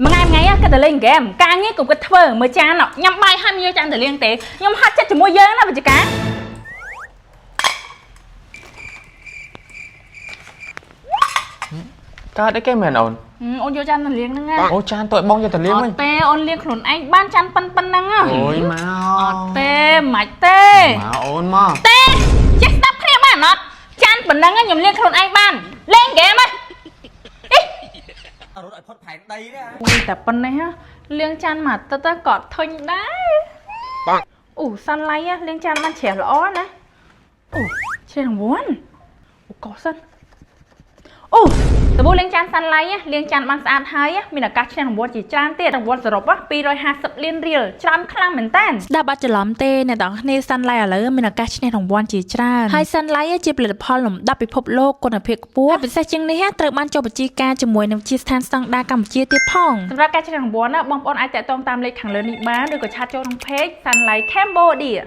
មួយថ្ងៃមួយថ្ងៃគិតតែលេងហ្គេមការងារក៏គិតធ្វើមើលចានញ៉ាំបាយហើយមិនយកចានទៅលាងទេខ្ញុំហត់ចិត្តជាមួយយើងណាវិជ្ជការ កើតអីគេមែនអូន អូនយកចានទៅលាងហ្នឹងណា អូចានតូចបងយកទៅលាង អ វិញ ត់ទេអូនលាងខ្លួនឯងបានចានប៉ុណ្ប៉ុណ្ណឹងហ៎ អូយមក អត់ទេមិនទេ មកអូនមក ទេចេះស្ដាប់គ្នាបានអត់ចានប៉ុណ្ណឹងខ្ញុំលាងខ្លួនឯងបានលេងហ្គេមហ៎អី រត់ឲ្យផុតផែនដីនេះ អូយតែប៉ុណ្ណេះហ៎លាងចានមួយអាទិត្យក៏ធុញដែរ បាក់ អូសាន់ឡៃហ៎លាងចានបានជ្រះល្អណាអូជ្រះរង្វាន់អូកោសិនអូសាប៊ូលាងចានសាន់ឡៃហ៎លាងចានបានស្អាតហើយហ៎មានឱកាសឈ្នះរង្វាន់ជាច្រើនទៀតរង្វាន់សរុបហ៎250លានរៀលច្រើនខ្លាំងមែនតើស្ដាប់បាត់ច្រឡំទេអ្នកទាំងគ្នាសាន់ឡៃឥឡូវមានឱកាសឈ្នះរង្វាន់ជាច្រើនហើយសាន់ឡៃជាផលិតផលលំដាប់ពិភពលោកគុណភាពខ្ពស់ហើយពិសេសជាងនេះត្រូវបានចុះបញ្ជីការជាមួយនឹងវិទ្យាស្ថានស្តង់ដារកម្ពុជាទៀតផងសម្រាប់ការឈ្នះរង្វាន់ណាបងប្អូនអាចតាក់ទងតាមលេខខាងលើនេះបានឬក៏ឆាតចូលក្នុង page Sunlight Cambodia.